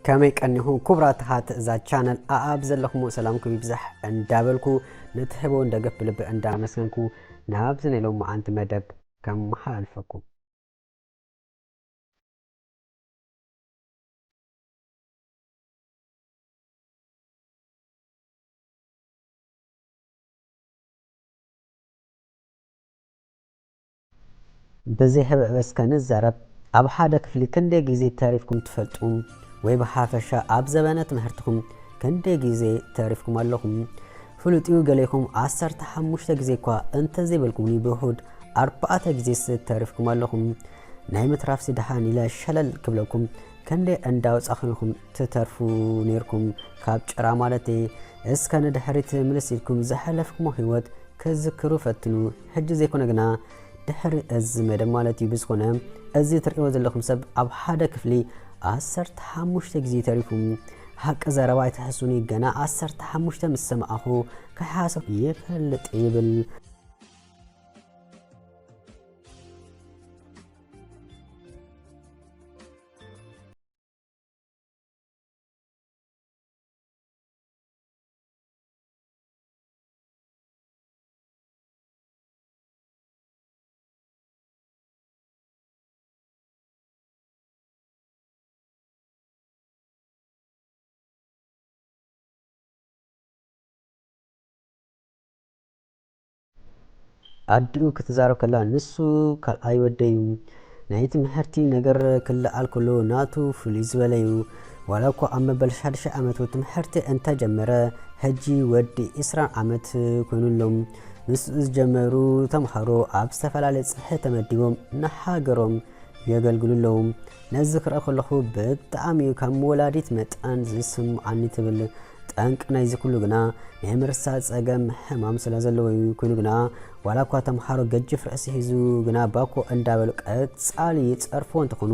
ከመይ ቀኒኹም ክቡራት ተኸታተልቲ እዛ ቻነል? ኣኣብ ዘለኹሞ ሰላምኩም ይብዛሕ እንዳበልኩ፣ ንትህበውን ደገፍ ብልቢ እንዳመስገንኩ፣ ናብዚ ናይ ሎማዓንቲ መደብ ከመሓላልፈኩም። ብዘይሕብእበስ ከንዛረብ፣ ኣብ ሓደ ክፍሊ ክንደይ ግዜ ተሪፍኩም ትፈልጡ? ወይ ብሓፈሻ ኣብ ዘበነ ትምህርትኹም ክንደይ ግዜ ተሪፍኩም ኣለኹም? ፍሉጥ እዩ፣ ገሌኹም ዓሰርተ ሓሙሽተ ግዜ እኳ እንተዘይበልኩምኒ፣ ብውሑድ ኣርባዕተ ግዜስ ተሪፍኩም ኣለኹም። ናይ ምትራፍሲ ደሓን ኢለ ሸለል ክብለኩም፣ ክንደይ እንዳውጻኹም ኢኹም ትተርፉ ነይርኩም፣ ካብ ጭራ ማለተይ። እስከ ንድሕሪት ምልስ ኢልኩም ዘሕለፍኩሞ ህይወት ክዝክሩ ፈትኑ። ሕጂ ዘይኮነ ግና ድሕሪ እዚ መደብ ማለት እዩ። ብዝኾነ፣ እዚ ትርእይዎ ዘለኹም ሰብ ኣብ ሓደ ክፍሊ ዓሰርተ ሓሙሽተ ግዜ ተሪፉ። ሓቂ ዘረባ ኣይትሕሱኒ፣ ገና ዓሰርተ ሓሙሽተ ምስ ሰማዕኹ ክሓሰብ ይፈልጥ ይብል። ኣዲኡ ክትዛረብ ከላ፣ ንሱ ካልኣይ ወደይ እዩ። ናይ ትምህርቲ ነገር ክለዓል ከሎ ናቱ ፍሉይ ዝበለ እዩ። ዋላ እኳ ኣብ መበል ሻድሻይ ዓመቱ ትምህርቲ እንተጀመረ፣ ሕጂ ወዲ ዒስራን ዓመት ኮይኑ ኣሎ። ምስኡ ዝጀመሩ ተምሃሮ ኣብ ዝተፈላለየ ጽፍሒ ተመዲቦም ንሃገሮም የገልግሉ ኣለዉ። ነዚ ክርኢ ከለኹ ብጣዕሚ እዩ ከም ወላዲት መጠን ዝስምዓኒ ትብል። ጠንቂ ናይዚ ኩሉ ግና ናይ ምርሳዕ ጸገም ሕማም ስለ ዘለዎ እዩ። ኮይኑ ግና ዋላ እኳ ተምሃሮ ገጅፍ ርእሲ ሒዙ ግና ባኮ እንዳበሉ ቀጻሊ ይጸርፎ እንተኾኑ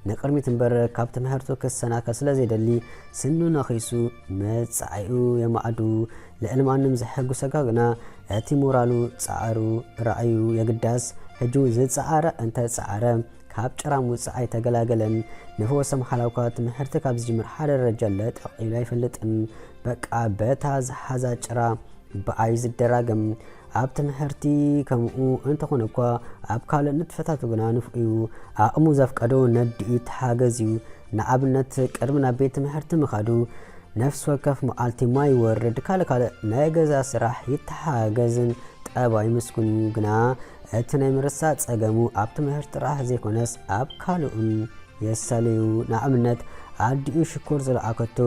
ንቕድሚት እምበር ካብ ትምህርቱ ክሰናከል ስለ ዘይደሊ ስኑ ነኺሱ መጻኢኡ የማዕዱ። ልዕሊ ማንም ዘሐጉሰካ ግና እቲ ሞራሉ ጻዕሩ ራእዩ የግዳስ ሕጂ እውን ዝጸዓረ እንተ ጸዓረ ካብ ጭራ ምውጻእ ኣይተገላገለን። ንፍወሰ መሓላውካ ትምህርቲ ካብ ዝጅምር ሓደ ደረጃ ለጠቕ ኢሉ ኣይፈልጥን። በቃ በታ ዝሓዛ ጭራ ብኣይ ዝደራገም። ኣብ ትምህርቲ ከምኡ እንተኾነ እኳ ኣብ ካልእ ንጥፈታቱ ግና ንፉዕ እዩ። ኣቕሙ ዘፍቀዶ ነዲኡ ይተሓገዝ እዩ። ንኣብነት ቅድሚ ናብ ቤት ትምህርቲ ምኻዱ ነፍሲ ወከፍ መዓልቲ ማይ ይወርድ፣ ካልእ ካልእ ናይ ገዛ ስራሕ ይተሓገዝን ጠባዩ ምስጉን እዩ። ግና እቲ ናይ ምርሳዕ ጸገሙ ኣብ ትምህርቲ ጥራሕ ዘይኮነስ ኣብ ካልእን የሳልዩ። ንኣብነት ኣዲኡ ሽኮር ዝለኣከቶ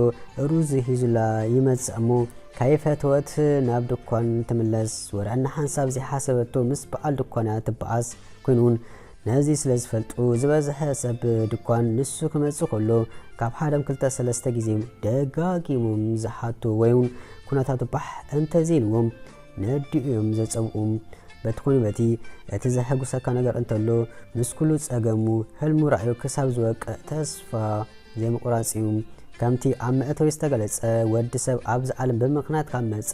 ሩዝ ሒዙላ ይመጽእ እሞ ከይፈተወት ናብ ድኳን ትምለስ። ወረ እናሓንሳብ ዘይሓሰበቶ ምስ በዓል ድኳን እያ ትበኣስ። ኮይኑ እውን ነዚ ስለ ዝፈልጡ ዝበዝሐ ሰብ ድኳን ንሱ ክመጽእ ከሎ ካብ ሓደም ክልተ ሰለስተ ግዜ ደጋጊሞም ዝሓቱ ወይ እውን ኩነታቱ ባሕ እንተዘይልዎም ነዲኡ እዮም ዘጸብኡ። በቲ ኮይኑ በቲ እቲ ዘሐጉሰካ ነገር እንተሎ ምስ ኩሉ ጸገሙ ህልሙ ራእዩ ክሳብ ዝወቅዕ ተስፋ ዘይምቑራጽ እዩ። ከምቲ ኣብ መእተዊ ዝተገለጸ ወዲ ሰብ ኣብዚ ዓለም ብምኽንያት ካብ መጸ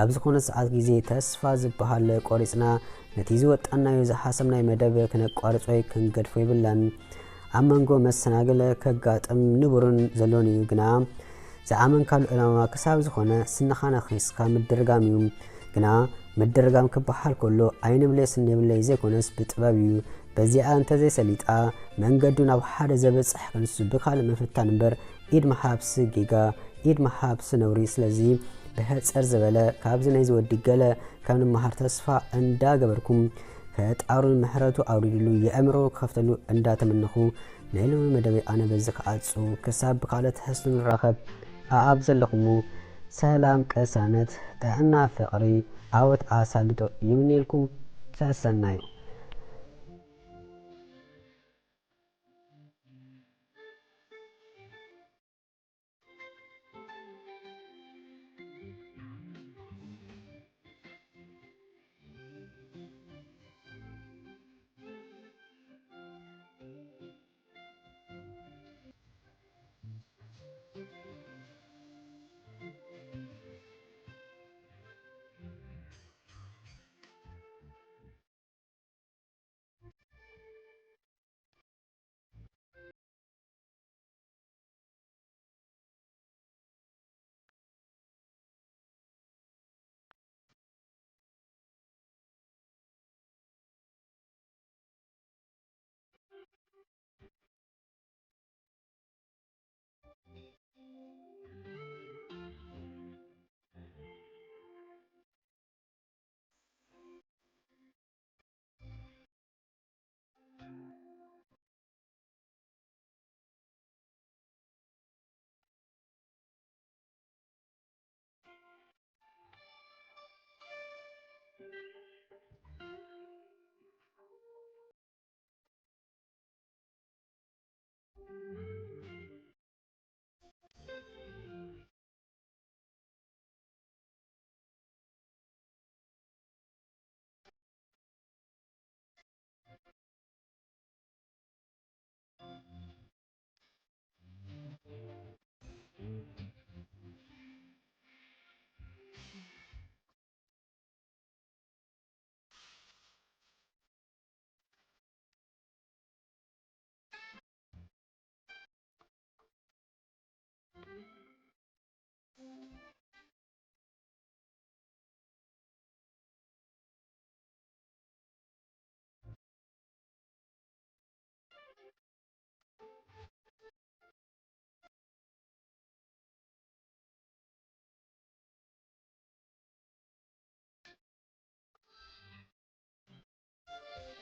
ኣብ ዝኾነ ሰዓት ግዜ ተስፋ ዝበሃል ቆሪጽና ነቲ ዝወጠናዮ ዝሓሰብናዮ መደብ ክነቋርጾ ወይ ክንገድፎ የብልናን። ኣብ መንጎ መሰናግል ከጋጥም ንቡርን ዘሎን እዩ፣ ግና ዝኣመንካሉ ዕላማ ክሳብ ዝኾነ ስንኻ ነኺስካ ምድርጋም እዩ። ግና ምድርጋም ክበሃል ከሎ ኣይንብለይ ስኒ የብለይ ዘይኮነስ ብጥበብ እዩ። በዚኣ እንተዘይሰሊጣ መንገዱ ናብ ሓደ ዘበጽሕ ክንሱ ብኻልእ ምፍታን እምበር ኢድ ምሃብሲ ጌጋ፣ ኢድ ምሃብሲ ነውሪ። ስለዚ ብሕጽር ዝበለ ካብዚ ናይዚ ወዲ ገለ ከም ንመሃር ተስፋ እንዳገበርኩም ፈጣሩን ምሕረቱ ኣውሪድሉ የእምሮ ክኸፍተሉ እንዳተመነኹ ናይ ሎሚ መደበይ ኣነ በዚ ክዓጹ። ክሳብ ብካልእ ትሕዝቶ ንራኸብ ኣኣብ ዘለኹሙ ሰላም፣ ቅሳነት፣ ጥዕና፣ ፍቕሪ፣ ዓወት ኣሳልጦ ይምነየልኩም። ሰሰናዩ።